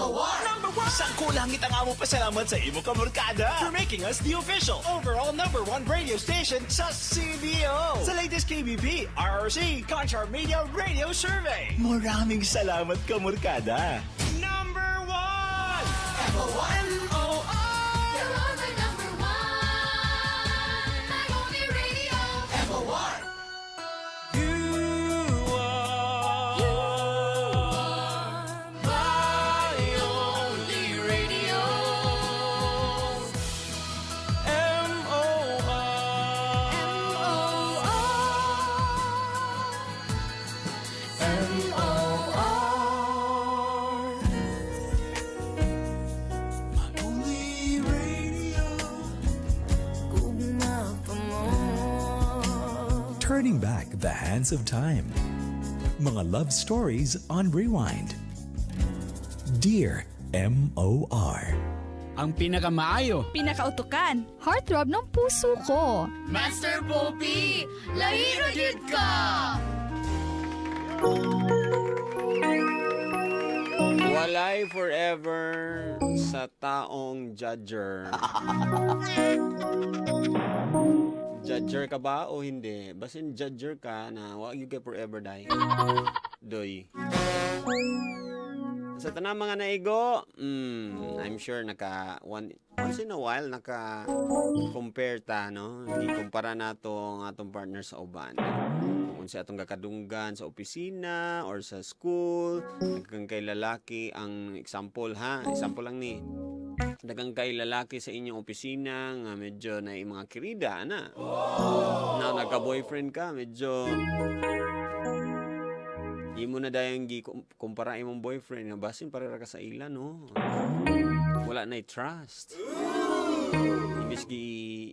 MOR! Number one! Sangkulangit ang among pasalamat sa imo kamorkada for making us the official overall number one radio station sa CBO. Sa latest KBP, RRC, Kantar Media Radio Survey. Maraming salamat, kamorkada. Number one! MOR! M-O-R! You are my number one, my only radio. MOR! You are my only radio. M-O-R. M-O-R. M-O-R. My only radio. Gugma pa mo. Turning back the hands of time. Mga love stories on rewind. Dear MOR. Ang pinakamaayo. Pinakautukan, heartthrob ng puso ko. Master Poppy, lahi ra gyud ka! Walay forever sa taong judger. Judger ka ba o hindi? Basin judger ka na wa gyud kay forever dai. Doy. Sa tanang mga naigo, I'm sure naka once in a while naka compare ta, no? Gikumpara nato ang atong partner sa uban. Kung unsa atong gakadunggan sa opisina or sa school, daghan kay lalaki ang example ha, example lang ni. Daghan kay lalaki sa inyong opisina nga medyo na mga kirida ana. Na nagka-boyfriend ka, medyo imo na dayang gi kumpara imong boyfriend nga basin pareha ka sa ila, no? Wala na trust. Imbis gi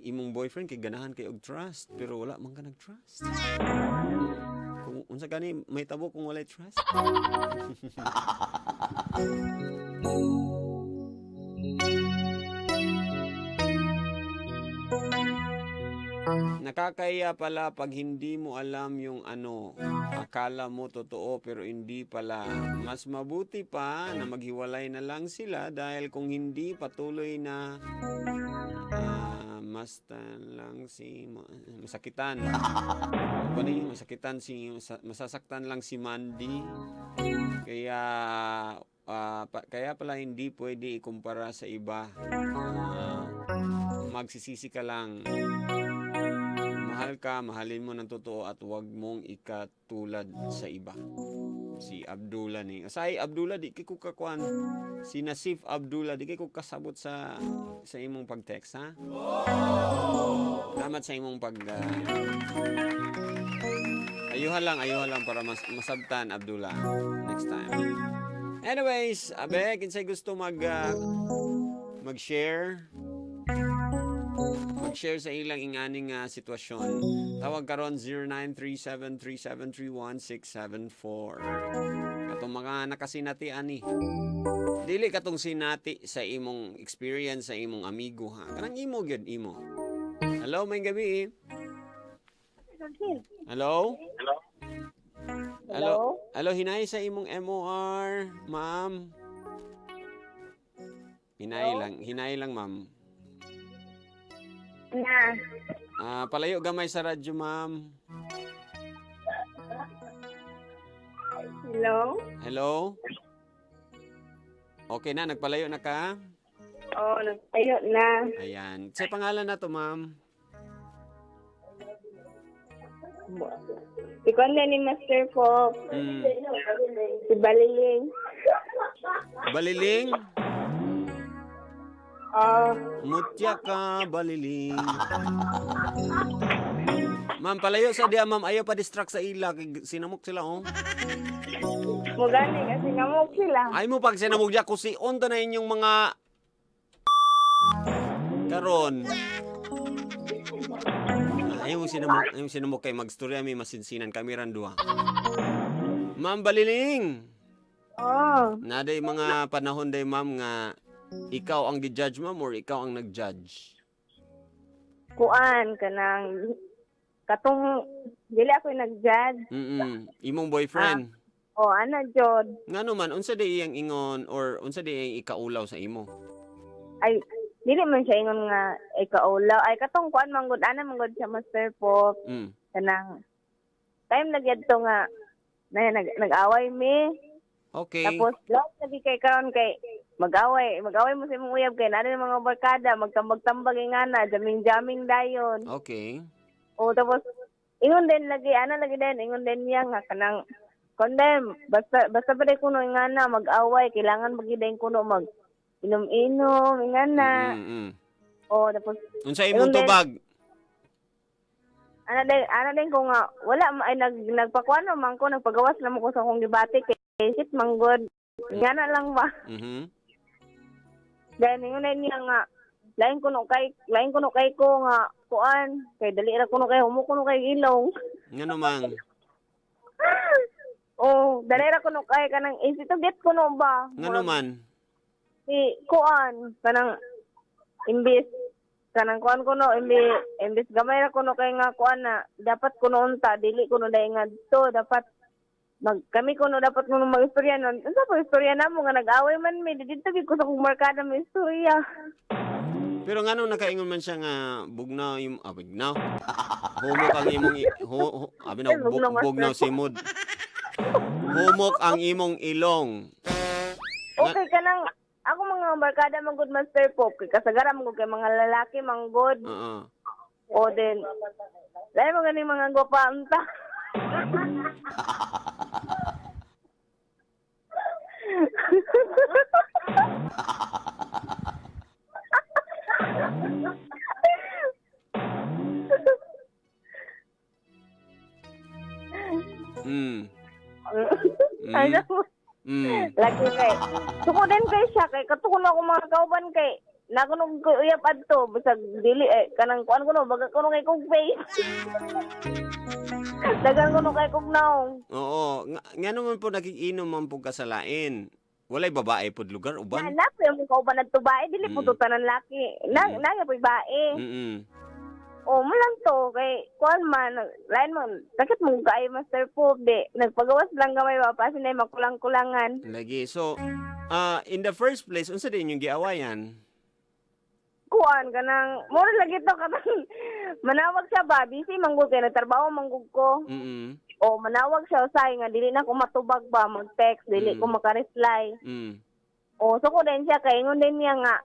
imong boyfriend kay ganahan kay og trust, pero wala man ka nag-trust. Kung unsa gani may tabo kung walay trust? Nakakahiya pala pag hindi mo alam yung ano, akala mo totoo pero hindi pala. Mas mabuti pa na maghiwalay na lang sila dahil kung hindi patuloy na mas lang si masakitan. Ano ba ni? Masakitan si masasaktan lang si Mandy. Kaya pala hindi pwede ikumpara sa iba. Magsisisi ka lang. Mahal ka, mahalin mo ng totoo at huwag mong ikatulad sa iba. Si Abdullah ni. Asay Abdullah, di kay ko kakuan. Si Nasif Abdullah, di kay ko kasabot sa imong pag-text, ha? Salamat sa imong pag ayuhan lang para masabtan, Abdullah, next time. Anyways, abe, kinsay gusto mag-share? Mag-share sa ilang inganing sitwasyon. Tawag karon 0937-373-1674. Katong mga nakasinati ani. Dili katong sinati sa imong experience sa imong amigo ha. Kanang imo gyud imo. Hello, may gabi. Hello? Hello? Hello, hinay sa imong MOR, ma'am. Hinay lang, ma'am. Na. Palayo gamay sa radyo, ma'am. Hello? Hello? Okay na, nagpalayo na ka? Oo, nagtayo na. Ayan. Sa pangalan na to, ma'am? Si Konda ni Master Pop. Si Baliling. Baliling? Oo. Mutya ka, baliling. Ma'am, palayo sa diya, ma'am. Ayaw pa distract sa ila. Kay sinamok sila, oh. Mugani kasi namok sila. Ay mo pag sinamok diya, kusion ta na inyong mga karon. Ayaw mo sinamok kay magstorya mi masinsinan kami ran duha. Ma'am Baliling. Oo. Naday mga panahon day, ma'am, nga ikaw ang gi-judge, ma'am, or ikaw ang nag-judge? Kuan kanang katong dili ako nag-judge. Imong boyfriend. O ana jud. Ngano man, unsa di iyang ingon or unsa di iyang ikaulaw sa imo? Ay, dili man siya ingon nga ikaulaw. Ay, katong kuan man gud, ana man gud siya, Master po. Kanang time na gyud to nga na nag-away mi. Tapos love lagi kay karon kay mag-away, mag-away mo sa imong uyab kay naa mga barkada, magtambag-tambag ingana, jaming-jaming dayon. O tapos ingon din lagi, ana lagi din, ingon din niya nga kanang condemn, basta basta pa kuno ingana mag-away, kailangan magyud din kuno mag inom-inom ingana. O tapos Unsa imong ingon din- tubag? Ana din ko nga wala ay nagpakuan man ko, nagpagawas na mo ko sa akong gibati kay shit man gud. Ngana lang ba. Then ingon din niya nga lain kuno kay ko nga kuan kay dali ra kuno kay humo kuno kay ilong. Ngano man? Oh, dali ra kuno kay kanang easy to get kuno ba. Ngano man? Si kuan kanang imbis kanang kuan kuno imbis gamay ra kuno kay nga kuan na dapat kuno unta dili kuno dai nga to dapat mag kami kuno dapat kuno mag-istorya nun. Unsa pa istorya namo nga nag-away man mi didto gyud ko sa akong barkada may istorya. Pero ngano nakaingon man siya nga bugnaw im ah, bugnaw. Humok ang imong ho, ho, abi na Ay, bugnaw, Master. bugnaw simod. Humok ang imong ilong. Okay kanang ako mga barkada man gud, Master Pop, kay kasagara man gud kay mga lalaki man gud. O then lahi mo gani mga gwapa unta. Ano? Lagi kay suko din kay siya kay kato kuno ako mga kauban kay nakunog ko uyab adto bisag dili eh kanang kuan kuno baga kuno kay kog face. Dagan kuno kay kog naong. Oo, nga, ngano man po nakikinom man po ka sa lain. Walay babae pod lugar uban. Na na po yung kauban adto bae dili po to tanan laki. Na na po bae. O mo lang to kay kuan man lain mo sakit mo kay Master Pope di nagpagawas lang gamay ba pasin ay makulang-kulangan. Lagi. So, in the first place, unsa din yung giawayan? Kuan kanang mura lagi to kanang manawag siya ba busy manggug kay nagtrabaho manggug ko. O manawag siya usay nga dili na ko matubag ba mag-text dili ko maka-reply. O so ko din siya kay ingon din niya nga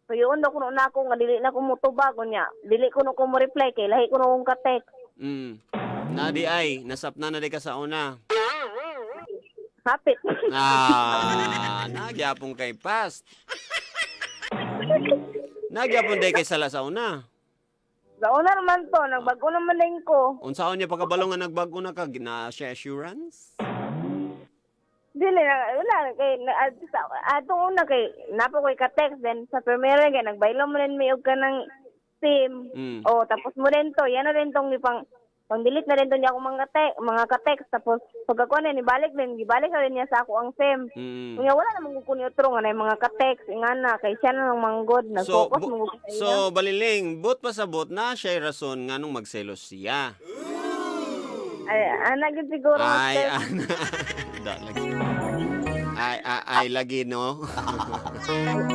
tuyoon daw kuno nako nga dili na ko motubag unya dili ko no ko mo reply kay lahi ko no kong ka-text. Na di ay, nasapna na di ka sa una. Hapit. Ah, nagyapon kay past. Nagyapon day kay sala sa una. Sa una naman to, nagbago naman din ko. Unsaon niya pagkabalo nga nagbago na ka, na siya assurance? Dili na wala kay na, at, sa, atong una kay napo ko'y ka-text then sa primera kay nagbaylo mo rin may og kanang SIM. O tapos mo rin to, yan na rin tong ipang pang delete na rin to niya akong mga ka-text tapos pagkakuha na nibalik din gibalik na rin niya sa ako ang SIM. Unya wala namang ko ni otro nga na yung mga ka-text ingana kay siya na lang manggod So, nag-focus manggod sa so iya. baliling, bot pa sa bot na siya rason nganong magselos siya. Ay, ana gyud siguro, Ay, Master. ana. Da, lagi. Ay, ay, ay, lagi, no?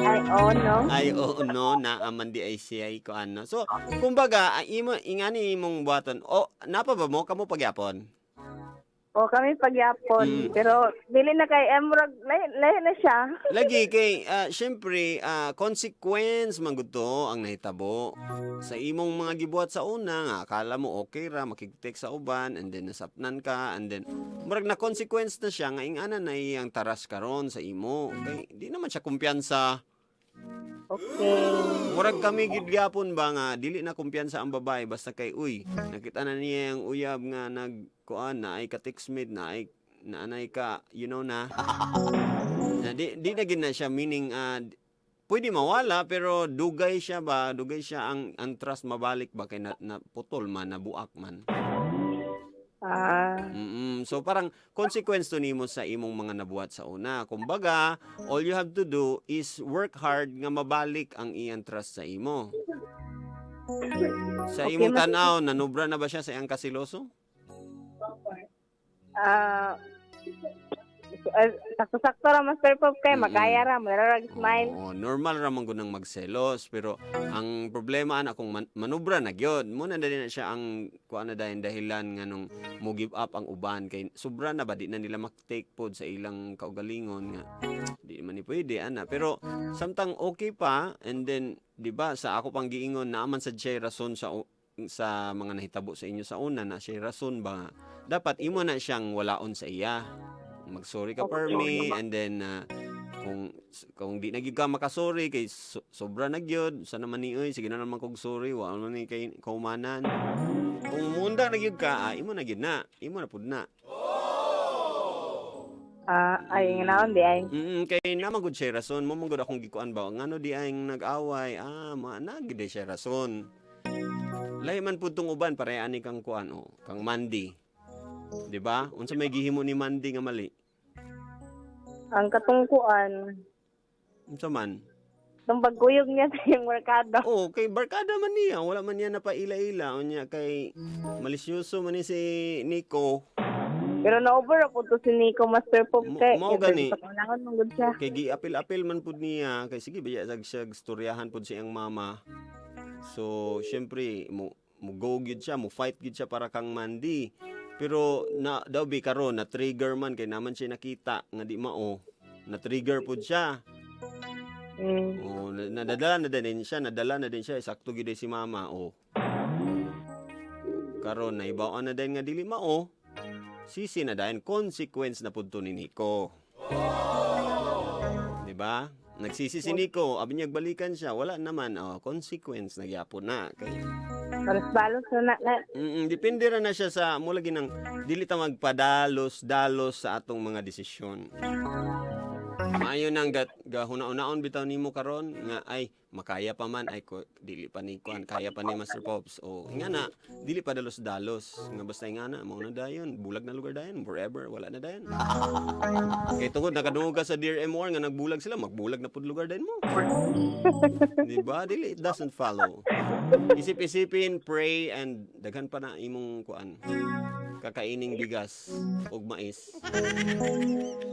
Ay, oh, no. Ay, oo, no, naaman di ay siya ko ano. So, kumbaga, ang imo, ingani imong buhaton, o, napa ba mo, kamo pagyapon? O kami pagyapon, pero dili na kay Emrog, lahi, lahi na siya. Lagi kay syempre consequence man gud to ang nahitabo sa imong mga gibuhat sa una nga akala mo okay ra makig-text sa uban and then nasapnan ka and then murag na consequence na siya nga ingana na iyang taras karon sa imo kay di naman siya kumpiyansa. Murag kami gid gyapon ba nga dili na kumpiyansa ang babae basta kay uy nakita na niya ang uyab nga nag kuan na ay ka textmate na ay naanay ka you know na na di, di na gid na siya meaning pwede mawala pero dugay siya ba dugay siya ang trust mabalik ba kay na, na putol man nabuak man. So parang consequence to nimo sa imong mga nabuhat sa una. Kumbaga, all you have to do is work hard nga mabalik ang iyang trust sa imo. Sa imong tan-aw, nanubra na ba siya sa iyang kasiloso? Ah, Sakto-sakto ra, Master Pop, kay makaya ra, mura smile. Oo, normal ra man gud nang magselos, pero ang problema ana kung manubra na gyud mo na dali na siya ang kuan na dahin dahilan nga nung mo give up ang uban kay sobra na ba, di na nila mak-take pod sa ilang kaugalingon nga di man ni pwede ana. Pero samtang okay pa, and then di ba sa ako pang giingon, naaman sad siya rason sa mga nahitabo sa inyo sa una, na siya rason ba nga dapat imo na siyang walaon sa iya, magsorry ka per me, and then kung di na gyud ka makasorry kay sobra na gyud sa naman ni, oy, sige na naman kog sorry, wa man ni kay kaumanan, kung muunda na gyud ka, imo na gyud na, imo na pud na. Ah, ay naon di ay. Kay naman gud siya rason mo man gud akong gikuan ba ngano di ay nag-away, ma na gid siya rason. Lahi man pud tong uban, pareha ani kang kuan, oh, kang Mandy, di ba? Unsa may gihimo ni Mandy nga mali? Ang katungkuan, Unsa man? Itong pagkuyog niya sa iyang barkada. Oh, kay barkada man niya, wala man niya napaila-ila unya kay malisyoso man ni si Nico. Pero na-over ako to si Nico, Master Pop, kay Mao gani. Sa panahon man gud siya. Kay giapil-apil man pud niya kay sige biya sag siya storyahan pud siyang mama. So, syempre mo mo go gyud siya, mo fight gyud siya para kang Mandy. Pero na daw bi karon na trigger man kay naman siya nakita nga di mao. Na trigger pud siya. Oh, nadala na din siya, nadala na din siya, sakto gyud si mama, oh. Karon naibaw-an na din nga dili mao. Sisi na dayon, consequence na pud to ni Nico. Di ba? Nagsisi si Nico, abi niya balikan siya, wala naman, oh, consequence na gyapon na. Kay Balos-balos na na. Depende ra na siya sa mo lagi nang dili ta magpadalos-dalos sa atong mga desisyon. Maayo nang gahuna-unaon bitaw nimo karon nga ay makaya pa man, ay ko, dili pa ni kuan, kaya pa ni Master Pops o nga na dili pa dalos-dalos nga basta nga na mao na dayon, bulag na lugar dayon forever, wala na dayon. Kay tungod nakadungog ka sa Dear MR nga nagbulag sila, magbulag na pud lugar dayon mo. Di ba? Dili, it doesn't follow. Isip-isipin, pray, and daghan pa na imong kuan, kakaining bigas ug mais.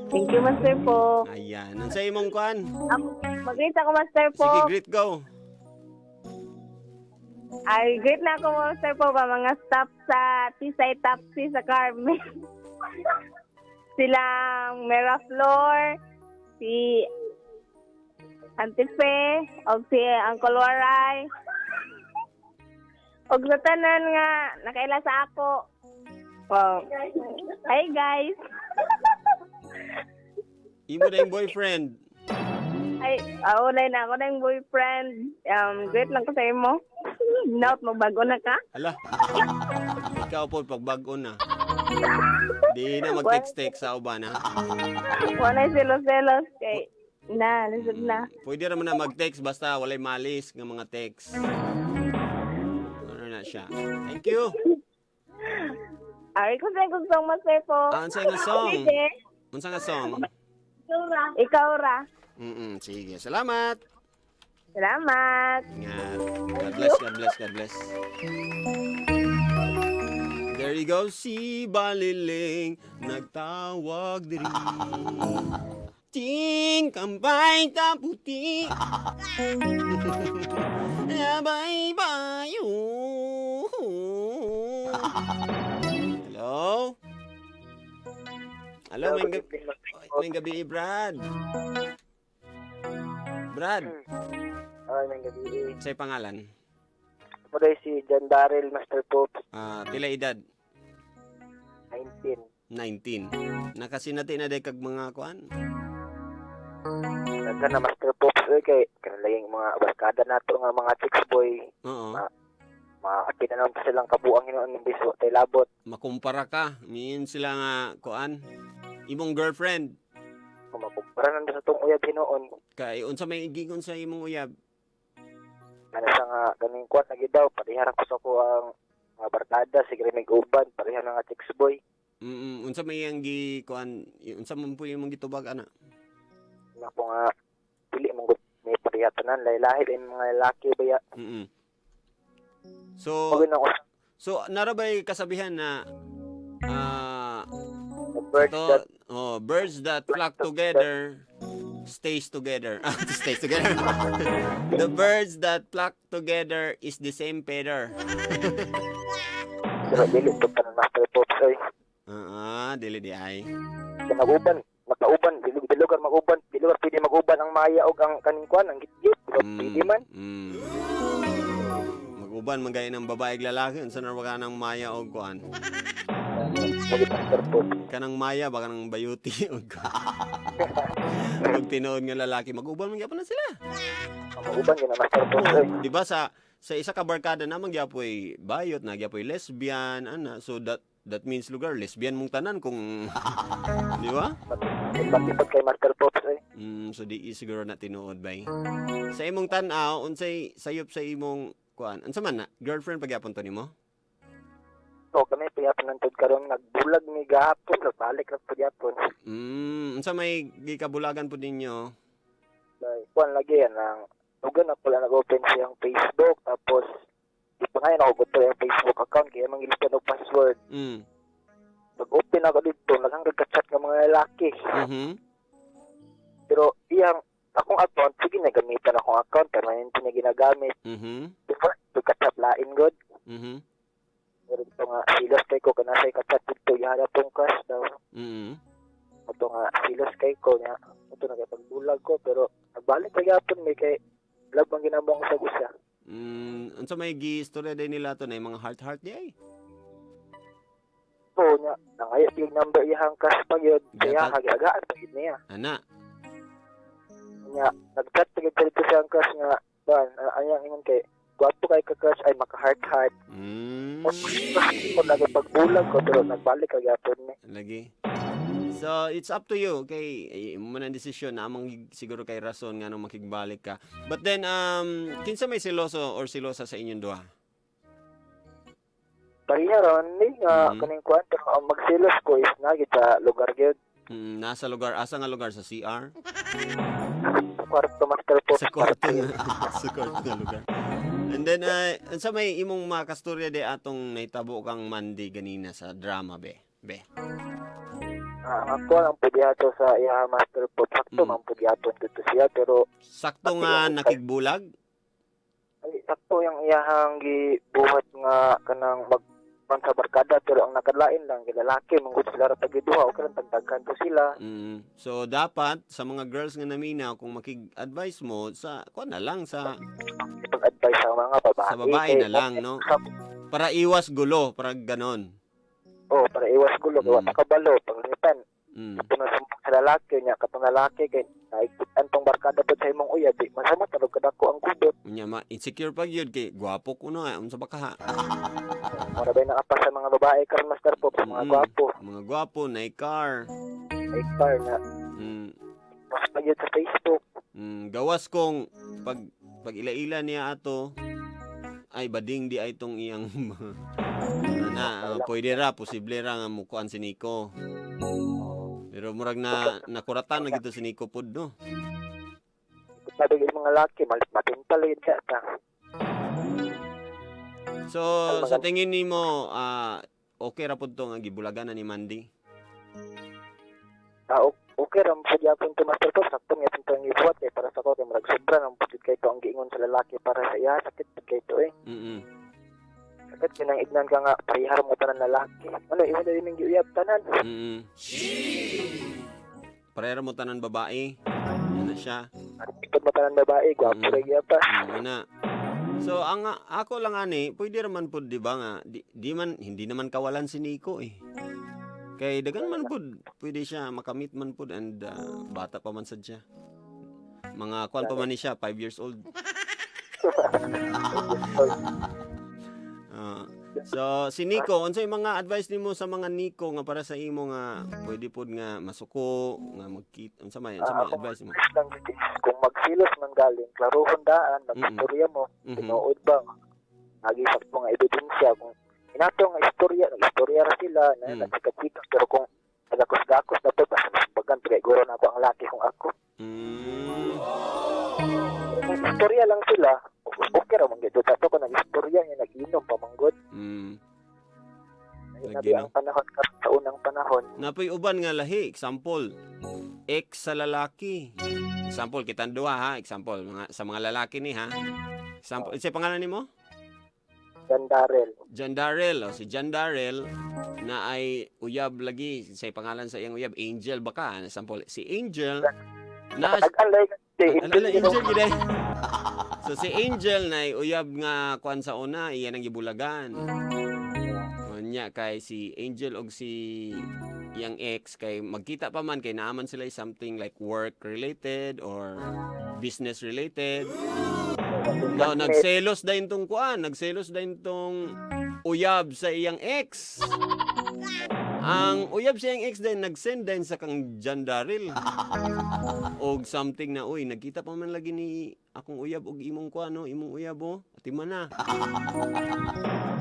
Thank you, Master Pop. Ayan. Unsa imong kuan? Mag-greet ako, Master Sige, Pop. greet, go. Ay, greet na ako, Master Pop, ang mga staff sa Tisay Taxi sa Carmen. Silang Mera Flor, si Auntie Fe, og si Uncle Waray. Og sa tanan nga nakaila sa ako. Oh. Hi, guys. Imo na yung boyfriend. Ay, ako na ako na yung boyfriend. Great lang ko sa imo. Not, magbago na ka. Ala. Ikaw po, pagbago na. Di na mag-text-text sa uban, ha? Wala selos-selos kay na, lisod na. Pwede raman na mag-text basta walay malis nga mga text. Ano na siya. Thank you. Ari ko sa kong song, Master po. Ah, unsa nga song? Sige. Unsa nga song? Ikaw ra. Sige. Salamat. Salamat. Ingat. God bless, God bless, God bless. There you go, si Baliling nagtawag diri. Ting kampay ta puti. Bye bye. Hello? Hello, may gabi, may gabi, Brad. Brad. Ay, may gabi. Sa'yo pangalan? Ako dahil si John Darrell, Master Pops. Pila edad? 19. 19. Nakasinati na day kag mga kuan? Nagka na Master Pops, eh, kay kanalaging mga barkada nato nga mga chicks boy. Oo. Mga akin na naman silang kabuang hinoon ng biso, tay labot. Makumpara ka. Miin sila nga kuan. Imong girlfriend. Kung makumpara nando sa tong uyab hinoon. Kay unsa may gigon sa imong uyab? Ano sa nga ganing kuan lagi daw, parehara ko sa ko ang mga barkada, sige may uban, pareha na nga chicks boy. Unsa may iyang gi kuan, unsa man po imong gitubag ana? Nako nga dili mong gud may pareha tanan, lahi-lahi ang mga lalaki baya. So, so narabay kasabihan na Birds To, that oh, birds that flock together stays together. Ah, stays together. The birds that flock together is the same feather. Pero dili to pa Master Pops oy. Ah, dili di ay. Kay mag-uban, magkauban, dili dili lugar mag-uban, dili lugar pwede mag-uban ang maya og ang kaning kuan, ang gitgit, di ba pwede man. Mag-uban man gaya ng babae ug lalaki unsa na ka ng maya og kuan. Mao Master Pops. Kanang maya ba kanang bayuti og og tinuod nga lalaki mag-uban man gyapon na sila. Mag-uban gyud na Master Pops oy. Di ba sa isa ka barkada naman gyapoy bayot na gyapoy lesbian ana, so that means lugar lesbian mong tanan kung di ba? Matipad kay Master Pops oy. So di siguro na tinuod bay. Sa imong tan-aw unsay sayop sa imong kuan? Unsa man na? Girlfriend pagyapon to nimo? So kami piyapon nantod karon nagbulag mi gahapon, nagbalik ra pud gyapon. Unsa may gikabulagan pud ninyo? Like, kuan lagi yan ang ugan ako lang nag-open siyang Facebook tapos di pa ngayon ako gusto yung Facebook account kaya mangilitan og password. Pag-open ako dito, naghanggang ka-chat ng mga lalaki. Pero iyang akong account, sige na gamitan akong account pero hindi niya ginagamit. Before, pagka-chat lain god. Pero ito nga, silos kay ko, kanasay ka-chat dito, ihara tong crush daw. Ito nga, silos kay ko niya. Ito nagkapagbulag ko, pero nagbalik pa gyapon may kay love ang ginamong sa usa. Unsa may gi-istorya day nila to na mga heart heart di ay? Oo niya, nangayap yung number iyang crush pa yun. Kaya hagi-agaan pa yun niya. Ana. Niya, nag-chat pa yun dito siyang crush nga, ban, anyang ingon kay, gwapo kay ka-crush ay maka-heart heart. Ko lagi pagbulag ko pero nagbalik ka gyapon ni. Lagi. So, it's up to you. Kay imo man ang desisyon na amang siguro kay rason nga nung makigbalik ka. But then kinsa may seloso or selosa sa inyong duha? Pareha ron ni nga kaning kuan pero ang magselos ko is na gid sa lugar gyud. Nasa lugar, asa nga lugar sa CR? Sa kwarto Master po. Sa kwarto nga, sa kwarto nga lugar. And then unsa may imong makastorya di atong nahitabo kang Monday ganina sa drama be? Be. Ah, ang ako ang pudyato sa iya Master po. Sakto man pudyato dito siya pero sakto nga nakigbulag? Ay, sakto yung iyahang gibuhat nga kanang mag man sa barkada pero ang nakalain lang gilalaki manggod sila ra tagiduha okay lang tagdaghan po sila. So dapat sa mga girls nga naminaw kung makig-advise mo sa kuan na lang sa pag-advise sa mga babae. Sa babae Kay na lang, no? Para iwas gulo, para ganon. Oh, para iwas gulo, mm. Wa kabalo panglitan. Kato na sa lalaki niya, katong lalaki kay naigpitan tong barkada pud sa imong uyab, di masama tarog kadako ang gudot. Unya ma insecure pag yun kay gwapo kuno eh, unsa ba kaha? Mura ba nakapas sa mga babae karon Master Pop, sa mga gwapo. Mga gwapo, na car. Nay car na. Mas pa yun sa Facebook. Gawas kong pag ila-ila niya ato ay bading di ay tong iyang na pwede ra posible ra nga mukuan si Nico. Pero murag na nakuratan na gito si Nico pod no. Sabi yung mga laki matintal yun siya ta. So sa tingin nimo okay ra pod to nga gibulagan na ni Mandy? Okay ra pud yapon to Master Pop, sakto nga yapon to ang gibuhat kay para sa ko kay murag sobra nang pud kay to ang giingon sa lalaki para sa iya sakit pud kay to eh. Sakit yun ang ignan ka nga parehar mo tanan lalaki. Ano imo dili ning giuyab tanan. Parehar mo tanan babae. Ano siya? Ikot mo tanan babae, gwapo ra gyud pa. Ana. So ang ako lang ani, pwede ra man pud di ba nga di man hindi naman kawalan si Nico eh. Kay dagan man pud pwede siya makamit man pud and bata pa man sad siya. Mga kuan pa man ni siya, 5 years old. So si Nico, unsay mga advice nimo sa mga Nico nga para sa imo nga pwede pud nga masuko, nga magkita, unsa may advice nimo? Lang kung magsilos man galing, klarohon daan, magstorya mo, tinuod ba? Agi sa mga ebidensya kung inato nga istorya, nag-istorya ra sila, na nagchika-chika, pero kung nagakos-gakos na to, basta masumbagan, pero na ako ang laki kung ako. Nag-istorya lang sila, okay ra man gyud. Ato ko nag-istorya niya, nag-inom pamanggod. Lagi, Lagi no? ang panahon karon sa unang panahon. Napoy uban nga lahi, example, ex sa lalaki. Example, kitang duha ha, example mga sa mga lalaki ni ha. Example, unsay pangalan nimo? John Darrell. John Darrell, o si John Darrell na ay uyab lagi, say pangalan sa iyang uyab, Angel baka, example, si Angel na Nag-alay si Ala, Angel gid ay. So si Angel na ay uyab nga kuan sa una, iya nang gibulagan. Unya kay si Angel og si iyang ex kay magkita pa man kay naaman sila something like work related or business related. No, nagselos dayon tong kuan, nagselos dayon tong uyab sa iyang ex. Ang uyab sa iyang ex dayon nag-send dayon sa kang John Darrell og something na, "Uy, nagkita pa man lagi ni akong uyab og imong kuan, no, imong uyab, oh, atiman na."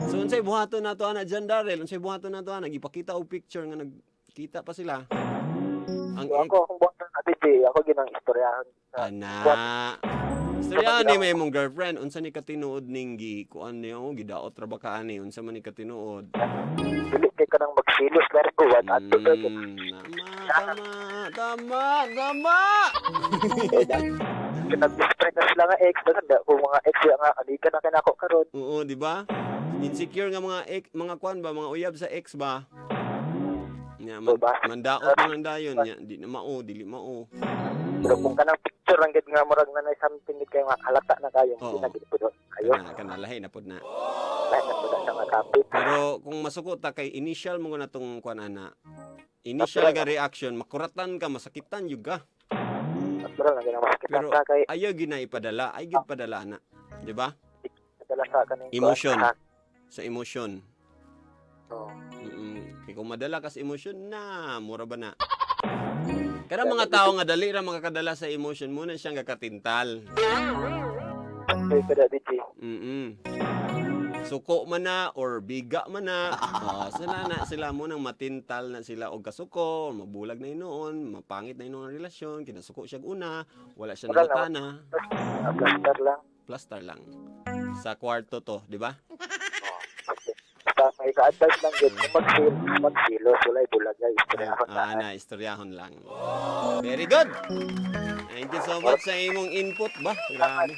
So unsay buhaton nato ana, John Darrell? Unsay buhaton nato ana? Gipakita og picture nga nagkita pa sila. Ang So ex ako, akong buhaton na DJ, ako ginang istoryahan. Ana. Istoryahan ni may imong girlfriend, unsa ni katinuod ning gi kuan niyo, gidaot ra ba ka ani, unsa man ni katinuod? Dili kay kanang magsilos largo wat adto to. Tama, tama, tama, tama. Nag-best friend na sila nga ex, daghan da kung mga ex nga alikan na kanako karon. Oo, di ba? Insecure nga mga ex, mga kuan ba, mga uyab sa ex ba? Nya man, mandaot man ang dayon nya, di na mao, dili mao. Pero kung kanang picture lang gid nga murag na something gid kayo nga halata na kayo, Oo. hindi na gid pud kayo. Kana kana lahi na pod na. Lahi na pud na nga topic. Pero kung masuko ta kay initial mo na tong kuan ana. Initial nga reaction, makuratan ka, masakitan jud ka. Natural na gid ang masakitan Pero ta kay ayaw gid na ipadala, ay gid padala ana. Di ba? Padala sa kaning kuan, Emotion. sa- Sa emotion. Oo. Kay kung madala ka sa emotion na, mura ba na? Kada mga tao nga dali ra makakadala sa emotion mo na siyang gakatintal. Okay, kada DJ. Suko man na or biga man na, oh, sila na sila mo nang matintal na sila og kasuko, mabulag na hinuon, mapangit na hinuon ang relasyon, kinasuko siya una, wala siya Wala na. nangutana, Plaster lang. Plaster lang. Sa kwarto to, di ba? Basta may ka-advice lang yun, kung magsilos, wala'y bulagay, istoryahon na. Ah, na, istoryahon lang. Very good. Thank you so much sa imong input ba? Grabe.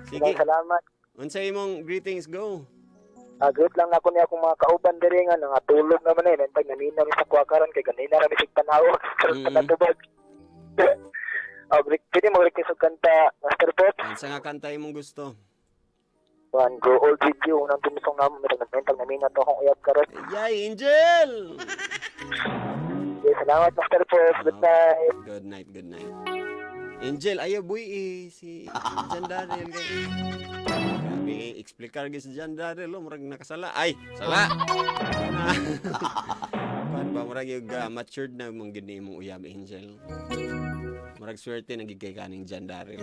Sige. Salamat. Unsa imong greetings, go? Greet lang nako niya akong mga kauban diri nga nangatulog naman eh. Nantag nanina mi sa kuwakaran kay ganina ra mi sig tanaw. Karon pa natubag. Oh, greet kini mo greet og kanta, Master Pop. Unsa nga kanta imong gusto? One go old with you unang tumisong namo mi nagmentag namina to akong uyab karon. Yay, Angel! Okay, salamat, Master Pop. Good night. Good night, good night. Angel, ayaw buy eh. Si John Darrell. Kay. Grabe, explicar gyud si John Darrell. Oh, murag nakasala. Ay, sala! Kuan ba, murag yung matured na mong gid ni imong uyab, Angel. Murag swerte na gid kay kaning John Darrell.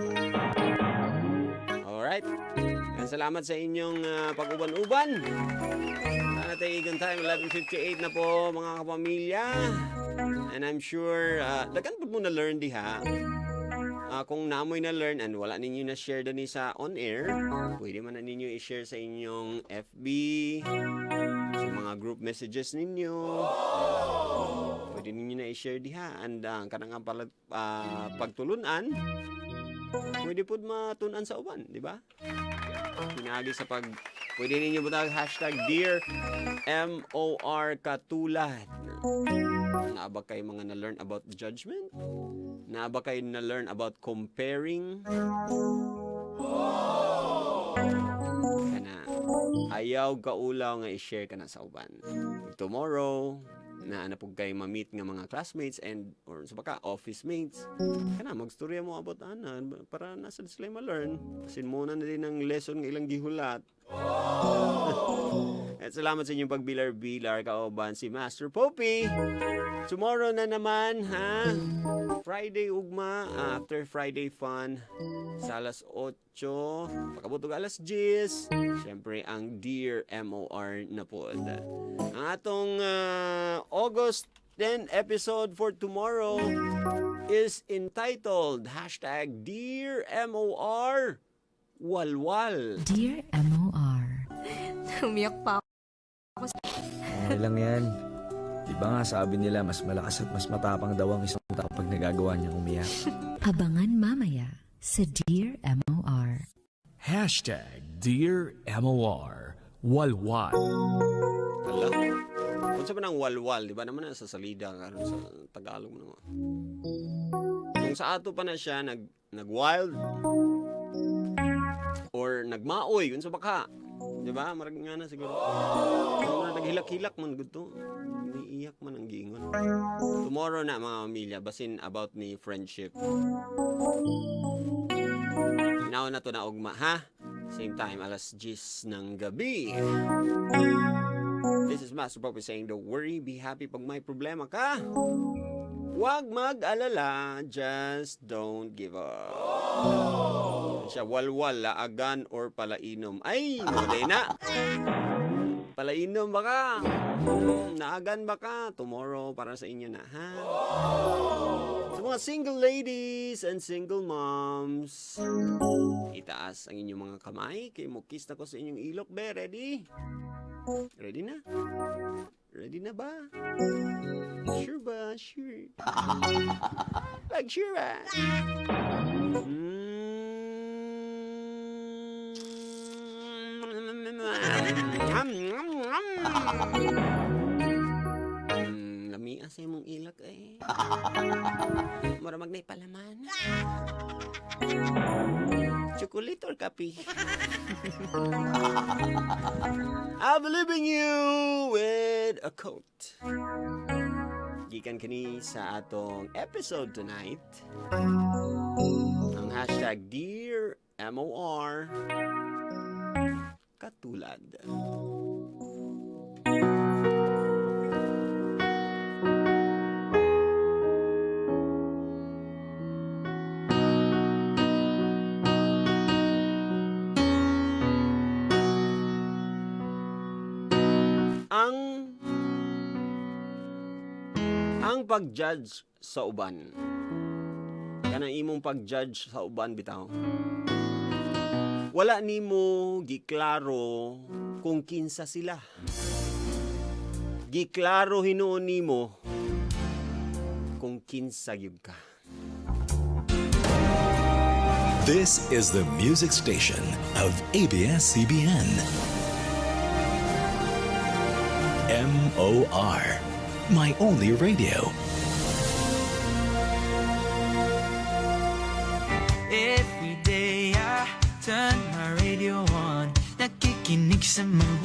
Alright. Yan, salamat sa inyong pag-uban-uban. Sana tayo igon time, 11:58 na po, mga kapamilya. And I'm sure, daghan pud mo na learn diha. Kung naamoy na learn and wala ninyo na share dani sa on air, pwede man na ninyo i-share sa inyong FB, sa mga group messages ninyo. Pwede ninyo na i-share diha and kanang nga pala, pagtulunan, pwede pud matun-an sa uban, di ba? Pinaagi sa pag pwede ninyo butang #DearMOR katulad. Naa ba kay mga na-learn about judgment? Naa ba kay na-learn about comparing? Kana, ayaw kaulaw nga i-share ka na sa uban. Tomorrow, na ana pud kay ma-meet nga mga classmates and or sa baka office mates, kana magstorya mo about ana para nasa sila ma-learn sin mo na din ang lesson nga ilang gihulat. At salamat sa inyong pagbilar-bilar kauban si Master Popey. Tomorrow na naman ha, Friday ugma, after Friday fun sa alas 8 pakabot og alas 10, syempre ang Dear MOR na pod. Ang atong August 10 episode for tomorrow is entitled #DearMOR Walwal. Dear MOR. Umiyak pa ako. Okay lang yan. Di ba nga sabi nila, mas malakas at mas matapang daw ang isang tao pag nagagawa niyang umiyak. Abangan mamaya sa Dear MOR. #DearMOR. Walwal. Hala. Unsa man ang walwal, di ba naman na sa salida karon sa Tagalog mo. Kung sa ato pa na siya nag wild or nagmaoy, unsa ba ka? Di ba? Marag nga na siguro. Murag naghilak-hilak man gud to. Niiyak man ang giingon. Tomorrow na, mga pamilya, basin about ni friendship. Now na to na ugma, ha? Same time, alas 10 ng gabi. This is Master Poppy saying, "Don't worry, be happy pag may problema ka. Huwag mag-alala, just don't give up." Siya, walwal, laagan, or palainom. Ay, mali na. Palainom ba ka? Naagan ba ka? Tomorrow, para sa inyo na, ha? Sa mga single ladies and single moms, itaas ang inyong mga kamay. Kay mo kiss na ko sa inyong ilok, be. Ready? Ready na? Ready na ba? Sure ba? Sure. Like sure ba? Ngam, ngam, ngam. Lamia sa imong ilok eh. Mura magnay palaman. Chocolate or kape? I'm leaving you with a quote. Gikan kini sa atong episode tonight. Ang #DearMOR katulad. Ang pag-judge sa uban. Kanang imong pag-judge sa uban bitaw. Wala nimo giklaro kung kinsa sila. Giklaro hinuon nimo kung kinsa gyud ka. This is the music station of ABS-CBN. MOR, my only radio. Every day I turn my radio on. Nakikinig sa mga